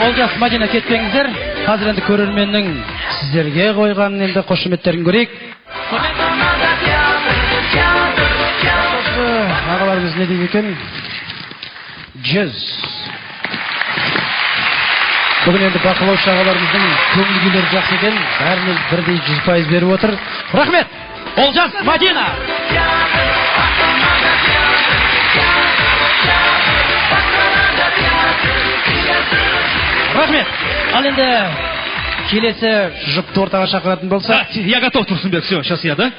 Олжас, Мадина, кетпеңіздер. Қазір енді көрерменнің сіздерге қойған енді қошеметтерін көрейік. Ағаларымыз не дейді екен? 100. Бүгін енді бақылаушы ағаларымыздың көңіл күйлері жақсы екен. Бәріміз бірдей 100% беріп отыр. Рахмет! Олжас, Мадина! Рахмет! Ал енді келесі жұпты ортаға шақыратын болса... Я готов, Турсунбек, все, сейчас я, да?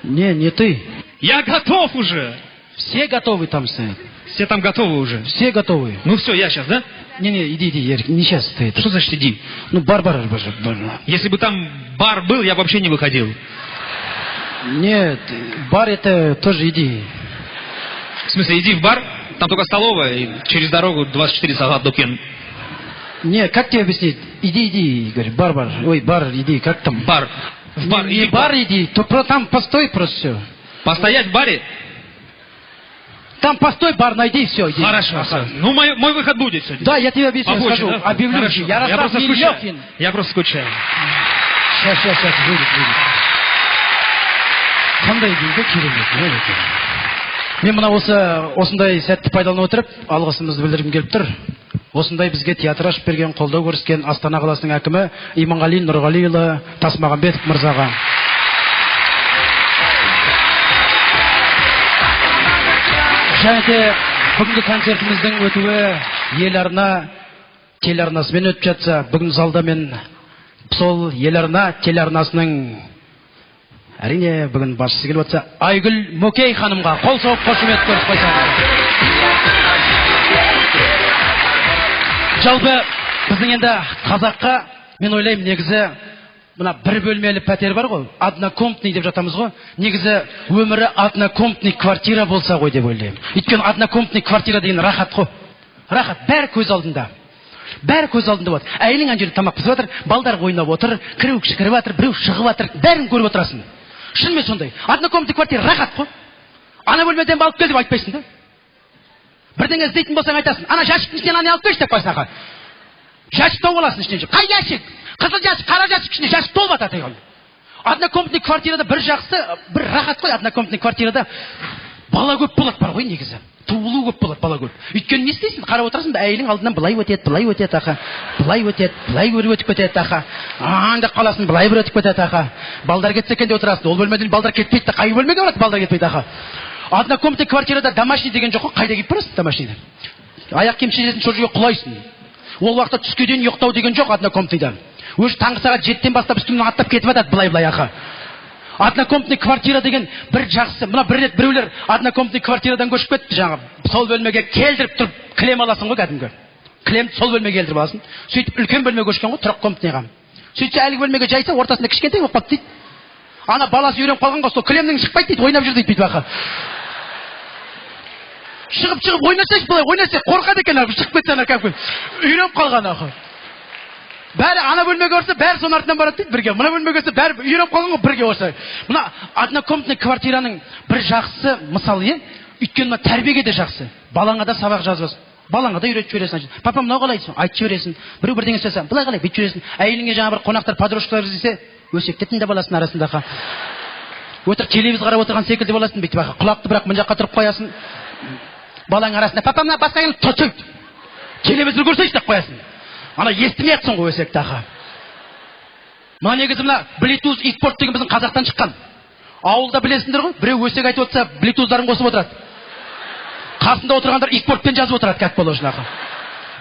Не, не ты. Я готов уже! Все готовы там стоят. Все там готовы уже? Все готовы. Ну все, я сейчас, да? Не-не, иди, иди, Ерик, не сейчас ты. Что значит иди? Ну, бар. Если бы там бар был, я бы вообще не выходил. Нет, бар это тоже иди. В смысле, иди в бар? Там только столовая, и через дорогу 24 сағат дүкен. Не, как тебе объяснить? Иди, иди, говорит, бар. Ой, бар, иди, как там? Бар. В бар, не, иди не бар, иди, то там постой просто все. Постоять в баре? Там постой, бар найди, все. Иди. Хорошо. Ага. Ну, мой выход будет сегодня. Да, я тебе объясню, попозже, скажу. Да? Объявлю. Хорошо. Ярослав Мелехин. Я просто скучаю. Сейчас, будет. Қандай дейді, керемет. Мен мына осындай сәтті пайдалана отырып, алғысымызды білдіргім келіп тұр. Осындай бізге театр ашып берген, қолдау көрсеткен Астана қаласының әкімі Иманғали Нұрғалиұлы Тасмағамбетов мырзаға. Және де бүгінгі концертіміздің өтуі ел арна телеарнасымен өтіп жатса, бүгін залда мен сол ел арна телеарнасының әрине бүгін басшысы келіп отырса, Айгүл Мөкей ханымға қол соғып қошемет көрсетіп қойсаңыз. Жалпы біздің енді қазаққа, мен ойлаймын, негізі мына бір бөлмелі пәтер бар ғой, однокомнатный деп жатамыз ғой, негізі өмірі однокомнатный квартира болса ғой деп ойлаймын. Өйткені однокомнатный квартира деген рахат қой. Рахат, бәрі көз алдында. Бәрі көз алдында болады. Әйелің ана жерде тамақ пісіп жатыр, балдар ойнап отыр, кіреу кіріп жатыр, біреу шығып жатыр, бәрін көріп отырасың. Шынымен сондай. Однокомнатный квартира рахат қой. Ана бөлмеден алып кел деп айтпайсың да. Бірдеңе іздейтін болсаң айтасың. Ана жәшіктің ішінен аны алып келші деп қойсаң. Жәшік тауып аласың ішінен. Қай жәшік? Қызыл жәшік, қара жәшік, ішінде жәшік толып жатады. Однокомнатный квартирада бір жақсы, бір рахат қой. Однокомнатный квартирада бала көп болады бар ғой негізі. Туылу көп болады, бала көп. Өйткені не істейсің? Қарап отырасың да, әйелің алдынан былай өтеді, былай өтеді, аха. Былай өтеді, былай көріп өтіп кетеді, аха. Аңдап қаласың, былай бір өтіп кетеді, аха. Балдар кетсе екен деп отырасың. Ол бөлмеден балдар кетпейді, қай бөлмеге барады, балдар кетпейді, аха. Однокомнатный квартирада домашний деген жоқ қой, қайда киіп барасың домашнийді? Аяқ киім шешесің, сол жерге құлайсың. Ол уақытта түске дейін ұйықтау деген жоқ однокомнатныйда. Өзі таңғы сағат 7-тен бастап үстіңнен аттап кетіп жатады былай-былай, аха. Однокомнатный квартира деген бір жақсы. Мына бір рет біреулер однокомнатный квартирадан көшіп кетті жаңа. Сол бөлмеге келдіріп тұрып кілем аласың ғой кәдімгі. Кілемді сол бөлмеге келдіріп аласың. Сөйтіп үлкен бөлмеге көшкен ғой, трехкомнатныйға. Сөйтсе әлгі бөлмеге жайса ортасында кішкентай болып қалды дейді. Ана баласы үйреніп қалған ғой, сол кілемнің шықпайды дейді, ойнап жүр дейді бүйтіп аха. Шығып ойнасайшы былай, ойнаса қорқады екен, шығып кетсе ана кәдімгі. Үйреніп қалған аха. Бәрі ана бөлмеге барса, бәрі соның артынан барады дейді бірге. Мына бөлмеге барса, бәрі үйреніп қалған ғой бірге осы. Мына однокомнатный квартираның бір жақсы мысалы, өйткені мына тәрбиеге де жақсы. Балаңа да сабақ жазбасын. Балаңа да үйретіп жібересің. Папа мынау қалай дейсің, айтып жібересің. Біреу бірдеңе істесе, былай қалай бүйтіп жібересің. Әйеліңе жаңа бір қонақтар, подружкалар іздесе, өсекті тыңдап аласың арасында. Өтірік телевизор қарап отырған секілді боласың бүйтіп аха. Құлақты бірақ мына жаққа тұрып қоясың. Балаң арасында папа мына басқа келіп тұр. Телевизор көрсейші деп қоясың. Ана естімей жатсың ғой өсекті аха. Мына негізі мына Bluetooth e-sport деген біздің қазақтан шыққан. Ауылда білесіңдер ғой, біреу өсек айтып отырса, Bluetooth-дарын қосып отырады. Қасында отырғандар e-sportпен жазып отырады, как положено аха.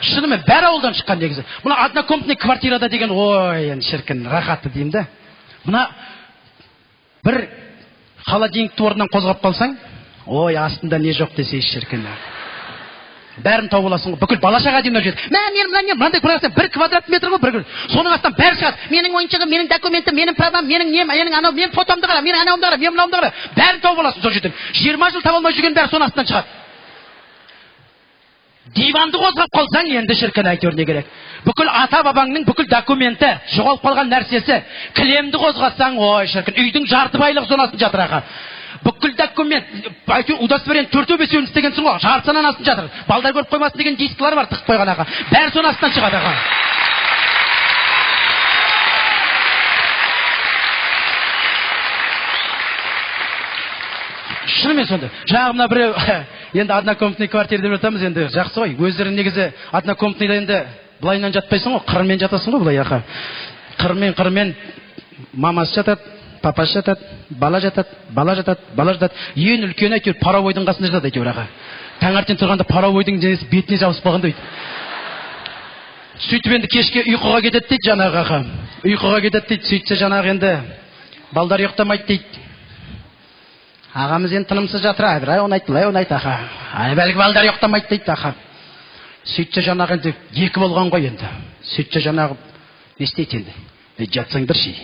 Шынымен бәрі ауылдан шыққан негізі. Мына однокомнатный квартирада деген, ой, енді шіркін, рахаты деймін да. Мына бір холодильникті орнынан қозғап қалсаң, ой, астында не жоқ десе шіркін. Бәрін тауып аласың ғой, бүкіл бала шаға дейін мына жерде. Мә, мен мына не, мынандай көресің, бір квадрат метр ғой, бір. Соның астынан бәрі шығады. Менің ойыншығым, менің документім, менің правам, менің нем, менің анау, менің фотомды қара, менің анауымды қара, менің мынауымды қара. Бәрін тауып аласың сол жерден. 20 жыл таба алмай жүрген бәрі соның астынан шығады. Диванды қозғап қалсаң, енді шіркін әйтеуір не керек. Бүкіл ата-бабаңның бүкіл документі, жоғалып қалған нәрсесі, кілемді қозғасаң, ой шіркін, үйдің жарты байлығы соның астында жатыр аға. Бүкіл документ, әйтеуір удостоверение 4-5-еуін істегенсің ғой. Жартысынан астын жатыр. Балдар көріп қоймасын деген дискілер бар, тығып қойған аға. Бәрі соның астынан шығады аға. Шынымен сондай. Жаңағы мына біреу, енді однокомнатный квартира деп жатамыз, енді жақсы ғой. Өздері негізі однокомнатныйда енді былайынан жатпайсың ғой, қырымен жатасың ғой былай аға. Қырымен мамасы жатады, папасы жатады, бала жатады, бала жатады, бала жатады. Ең үлкені әйтеуір паровойдың қасында жатады әйтеуір аға. Таңертең тұрғанда паровойдың денесі бетіне жабысып қалғандай. Сөйтіп енді кешке ұйқыға кетеді дейді жаңағы аға. Ұйқыға кетеді дейді, сөйтсе жаңағы енді балдар ұйықтамайды дейді. Ағамыз енді тынымсыз жатыр, былай ойнайды, былай ойнайды аға. Ай, бәлкі балдар ұйықтамайды дейді аға. Сөйтсе жаңағы енді екі болған ғой енді. Сөйтсе жаңағы не істейді енді? Жатсаңдаршы.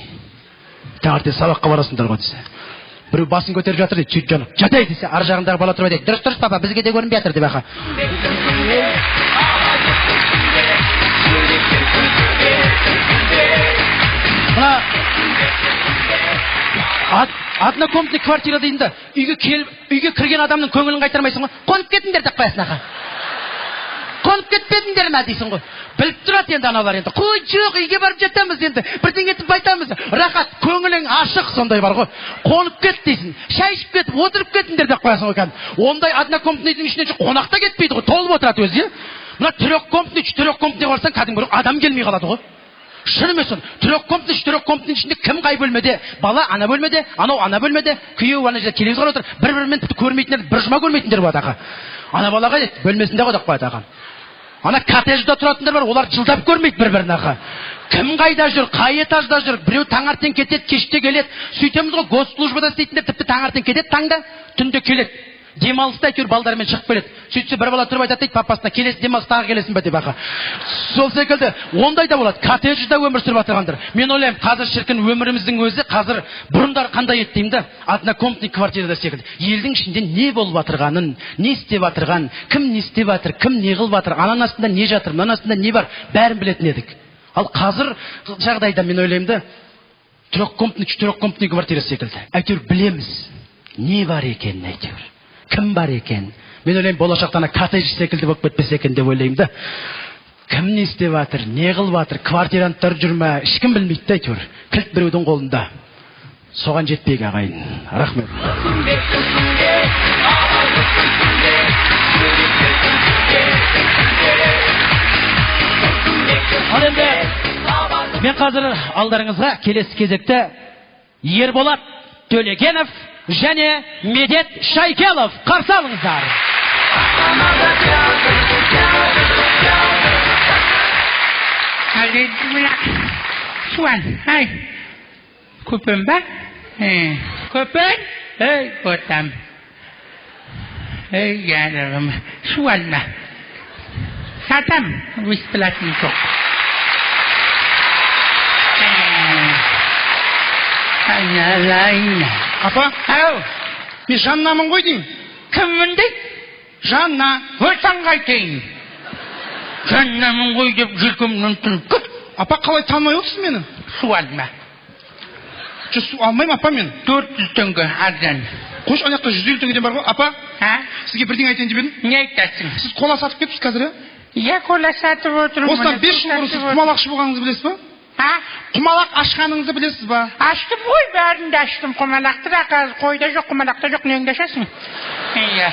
Таңертең сабаққа барасыңдар ғой десе. Біреу басын көтеріп жатыр дейді, сөйтіп жаңағы жатай десе, ар жағындағы бала тұрып айтады, дұрыс, дұрыс папа, бізге де көрінбей жатыр деп аға. Мына однокомнатный квартира дейін да, үйге келіп, үйге кірген адамның көңілін қайтармайсың ғой. Қонып кетіңдер деп қоясың аға. Қонып кетпедіңдер ме дейсің ғой. Біліп тұрады енді аналар енді. Қой, жоқ, үйге барып жатамыз енді. Бірдеңе етіп айтамыз. Рахат, көңілің ашық сондай бар ғой. Қонып кет дейсің. Шай ішіп кетіп, отырып кетіңдер деп қоясың ғой кәдімгі. Ондай однокомнатныйдың ішінен қонақ та кетпейді ғой, толып отырады өзі. Мына трехкомнатный, четырехкомнатный барсаң кәдімгі адам келмей қалады ғой. Шынымен сон, трехкомнатный, четырехкомнатный ішінде кім қай бөлмеде? Бала ана бөлмеде, анау ана бөлмеде, күйеуі ана жерде телевизор отыр. Бір-бірімен тіпті көрмейтіндер, бір жұма көрмейтіндер болады аға. Ана бала қайда? Бөлмесінде ғой деп қояды аға. Ана коттеджде тұратындар бар, олар жылдап көрмейді бір-бірін аға. Кім қайда жүр, қай этажда жүр, біреу таңертең кетеді, кеште келеді. Сөйтеміз ғой, госслужбада істейтіндер тіпті таңертең кетеді, таңда, түнде келеді. Демалыста әйтеуір балдармен шығып келеді. Сөйтсе бір бала тұрып айтады дейді, папасына, келесі демалыс тағы келесің бе деп аға. Сол секілді ондай да болады. Коттеджде өмір сүріп жатырғандар. Мен ойлаймын, қазір шіркін өміріміздің өзі қазір бұрындар қандай еді деймін да, однокомнатный квартирада секілді. Елдің ішінде не болып жатырғанын, не істеп жатырған, кім не істеп жатыр, кім не қылып жатыр, ананың астында не жатыр, мынаның астында не бар, бәрін білетін едік. Ал қазір жағдайда мен ойлаймын да, трехкомнатный, четырехкомнатный квартира секілді. Әйтеуір білеміз, не бар екенін әйтеуір. Кім бар екен? Мен ойлаймын, болашақта ана коттедж секілді болып кетпесе екен деп ойлаймын да. Кім не істеп жатыр, не қылып жатыр, квартиранттар жүр ме, ешкім білмейді да әйтеуір. Кілт біреудің қолында. Соған жетпейік ағайын. Рахмет. Ал енді мен қазір алдарыңызға келесі кезекте Ерболат Төлегенов және Медет Шайкелов қарсы алыңыздар. Суан, ай, көпен ба? Көпен? Ей, ботам. Ей, жарығым, су алма. Сатам, бесплатный жоқ. Айналайын. Апа? Ау. Мен Жаннамын ғой деймін. Кіммін дейді? Жанна. Ортаң қайтайын. Жаннамын ғой деп желкемнен тұнып кет. Апа, қалай танымай отырсың мені? Су алма. Жоқ, су алмаймын апа мен. 400 теңге арзан. Қойшы, ана жақта 150 теңгеден бар ғой. Апа, сізге бірдеңе айтайын деп едім. Не айтасың? Сіз кола сатып кетіпсіз қазір, иә? Иә, кола сатып отырмын. Осыдан 5 жыл бұрын сіз құмалақшы болғаныңызды білесіз ба? Құмалақ ашқаныңызды білесіз ба? Аштым ғой, бәрін де аштым. Құмалақты да қазір қойда жоқ, құмалақта жоқ, неңді ашасың? Иә.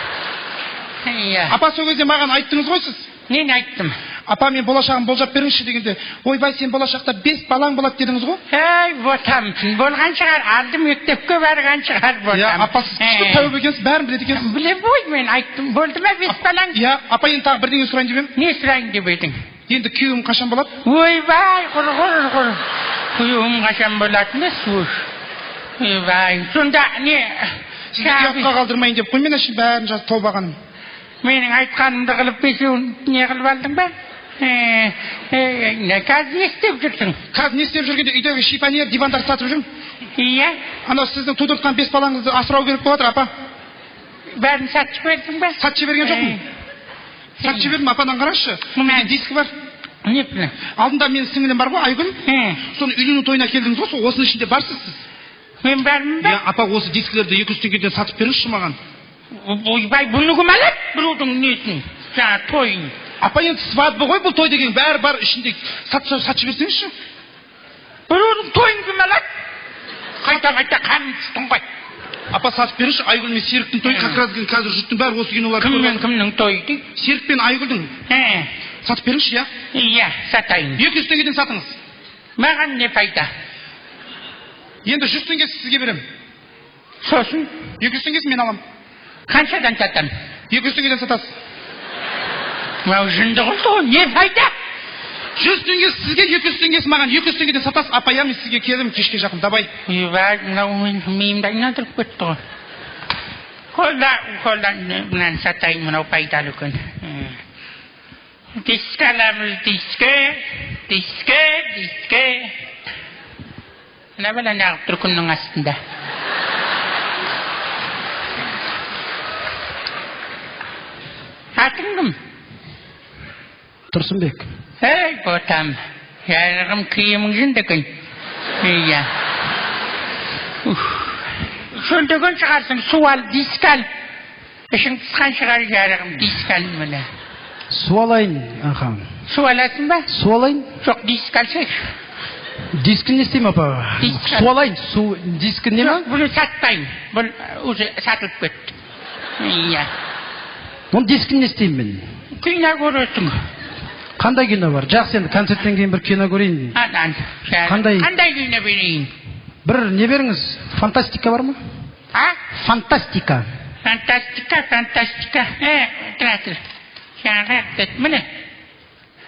Иә. Апа, сол кезде маған айттыңыз ғой сіз? Нені айттым? Апа, мен болашағым болжап беріңізші дегенде, ойбай, сен болашақта 5 балаң болады дедіңіз ғой? Ей, ботам, болған шығар, алды мектепке барған шығар, ботам. Иә, апа, сіз күшті тәуіп екенсіз, бәрін біледі екенсіз. Білем ғой, мен айттым, болды ма 5 балаң? Иә, апа, енді тағы бірдеңе сұрайын деп едім. Не сұрайын деп едің? Енді күйеуім қашан болады? Ойбай, құр. Күйеуім қашан болатын еш. Ойбай, сонда не? Сізді ұятқа қалдырмайын деп қой, мен әшейін бәрін жазып тауып алғаным. Менің айтқанымды қылып бесеуін не қылып алдың ба? Қазір не істеп жүрсің? Қазір не істеп жүргенде үйдегі шифоньер, дивандар сатып жүрмін. Иә. Анау сіздің тудыртқан 5 балаңызды асырау керек болып жатыр, апа. Бәрін сатып жібердің бе? Сатып жіберген жоқпын. Сатып жібердім, ападан қарашы. Менде диск бар. Не білем? Алдында менің сіңілім бар ғой, Айгүл. Соны үйлену тойына келдіңіз ғой, сол осының ішінде барсыз сіз. Мен бармын ба? Иә, апа, осы дискілерді 200 теңгеден сатып беріңізші маған. Ойбай, бұны кім алады? Біреудің несін, жаңа тойын. Апа, енді свадьба ғой бұл, той деген бәрі бар ішінде. Сатып жіберсеңізші. Біреудің тойын кім алады? Қайта-қайта қаным түстің ғой. Апа, сатып беріңізші, Айгүл мен Серіктің тойы как раз қазір жұрттың бәрі осы киноларды Кім мен кімнің тойы дейді? Серік пен Айгүлдің. Сатып беріңізші, иә? Иә, сатайын. 200 теңгеден сатыңыз. Маған не пайда? Енді 100 теңгесі сізге беремін. Сосын? 200 теңгесін мен аламын. Қаншадан сатамын? 200 теңгеден сатасыз. Мынау жынды қылды ғой, не пайда? 100 теңгесі сізге, 200 теңгесі маған. 200 теңгеден сатасыз. Апа, я мен сізге келдім кешке жақын, давай. Ойбай, мынау миымды айналдырып кетті ғой. Қолдан мынаны сатайын, мынау пайдалы екен. Дискі аламыз, дискі, дискі, дискі. Мына бала неғып тұр күннің астында? Атың кім? Тұрсынбек. Ей, ботам, жарығым киімің жынды екен. Иә. Шөлдеген шығарсың, су ал, диск ал. Ішің пысқан шығар, жарығым, диск ал міне. Су алайын, аха. Су аласың ба? Су алайын. Жоқ, диск алсайшы. Дискін не істеймін, апа? Су алайын, су, дискін не ма? Жоқ, бұны сатпаймын. Бұл уже сатылып кетті. Иә. Оның дискін не істеймін мен? Кино көресің. Қандай кино бар? Жақсы, енді концерттен кейін бір кино көрейін. Қандай? Қандай кино берейін? Бір не беріңіз? Фантастика бар ма? А? Фантастика. Фантастика, фантастика. Тұра тұр. Жаңағы міне.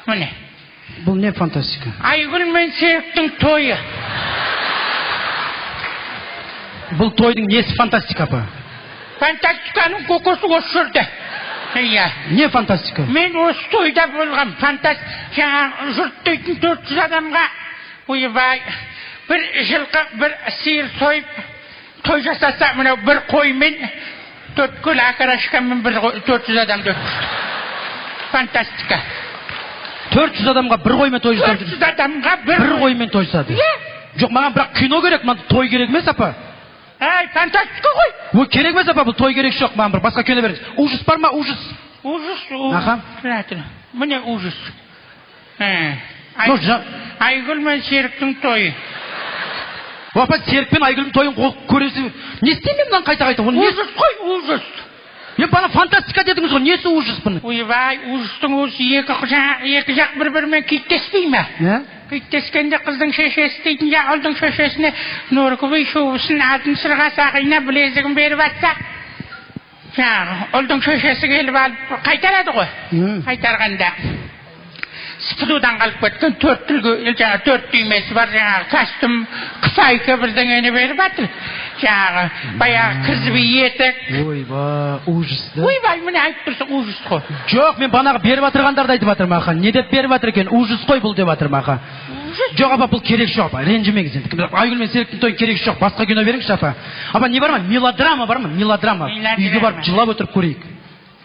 Міне. Бұл не фантастика? Айгүл мен Серіктің тойы. Бұл тойдың несі фантастика, апа? Фантастиканың көкесі осы жерде. Иә. Не фантастика? Мен осы тойда болғам. Жаңа жұрт дейтін 400 адамға, ойбай, бір жылқы, бір сиыр сойып той жасаса, мынау бір қоймен, 4 көл окорочкамен бір 400 адамды өткізді. Фантастика. 400 адамға бір қоймен той жасады. 400 адамға бір қоймен той жасады. Иә. Жоқ, маған бірақ кино керек, маған той керек емес, апа. Әй, фантастика ғой. Ой, керек емес, апа, бұл той керек жоқ, маған бір басқа кино беріңіз. Ужас бар ма, ужас? Ужас, Аха. Міне ужас. Айгүл мен Серіктің тойы. Апа, Серік пен Айгүлдің тойын көресің. Не істеймін мен мынаны қайта-қайта? Ужас қой, ужас. Мен бана фантастика дедіңіз ғой, несі ужас бұның? Ойбай, ужастың осы екі жақ бір-бірімен киттеспей ме? Киттескенде қыздың шешесі дейтін ұлдың шешесіне норковый шубысын, алтын сырға, сақина, білезігін беріп атса, жаңағы ұлдың шешесі келіп алып қайтарады ғой. Қайтарғанда сыпырудан қалып кеткен 4 түймесі бар, жаңағы костюм, қысайка бірдеңені беріп жатыр. Жаңағы баяғы кірзібі етік. Ойбай, ужас да? Ойбай, міне айтып тұрсың, ужас қой. Жоқ, мен банағы беріп жатырғандарды айтып жатырмын, аха. Не деп беріп жатыр екен? Ужас қой бұл деп жатырмын, аха. Жоқ, апа, бұл керек жоқ, апа. Ренжімеңіз енді. Айгүл мен Серіктің тойын керек жоқ. Басқа кино беріңізші, апа. Апа, не бар ма? Мелодрама бар ма? Мелодрама. Үйге барып жылап отырып көрейік.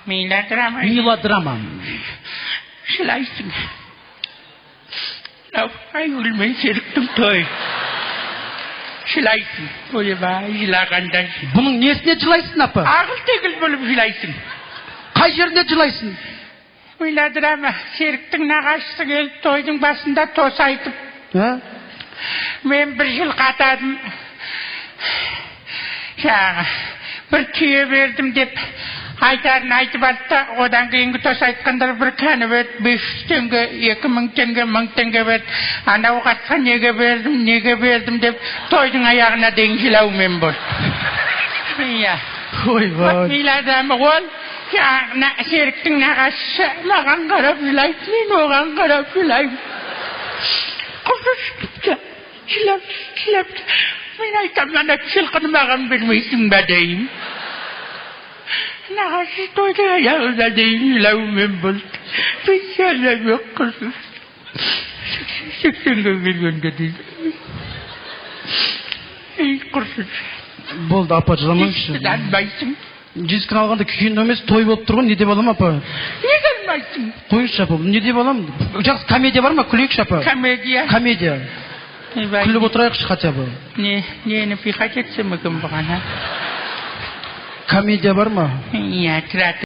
Мелодрама. Мелодрама. Жылайсың. Айгүл мен Серіктің тойы. Жылайсың. Ойбай, жылағанда. Бұның несіне жылайсың, апа? Ағыл-тегіл болып жылайсың. Қай жерінде жылайсың? Мелодрама. Серіктің нағашысы келіп тойдың басында тос айтып. Мен бір жыл қатадым. Жаңағы бір түйе бердім деп айтарын айтып алды да, одан кейінгі тос айтқандар бір кәні берді, 500 теңге, 2000 теңге, 1000 теңге берді. Анау қатысқа неге бердім, неге бердім деп тойдың аяғына дейін жылаумен болды. Иә. Ойбай. Мелодрама ол Серіктің нағашысы маған қарап жылайды, мен оған қарап жылаймын. Қызы жылап, жылап. Мен айтамын, ана жылқыны маған бермейсің бе деймін. Нағашы тойдың аяғына дейін жылаумен болды. Пенсияда жоқ қызым. 80-ге келгенде дейді. Ей, құрсын. Болды, апа, жыламаңызшы. Дискіні алмайсың. Дискіні алғанда кино емес, той болып тұр ғой, не деп аламын, апа? Неге алмайсың? Қойыңызшы, апа, не деп аламын? Жақсы, комедия бар ма? Күлейікші, апа. Комедия. Комедия. Ойбай, Күліп отырайықшы хотя бы. Не, нені пихать етсем екен бұған, а? Комедия бар ма? Иә, тұра.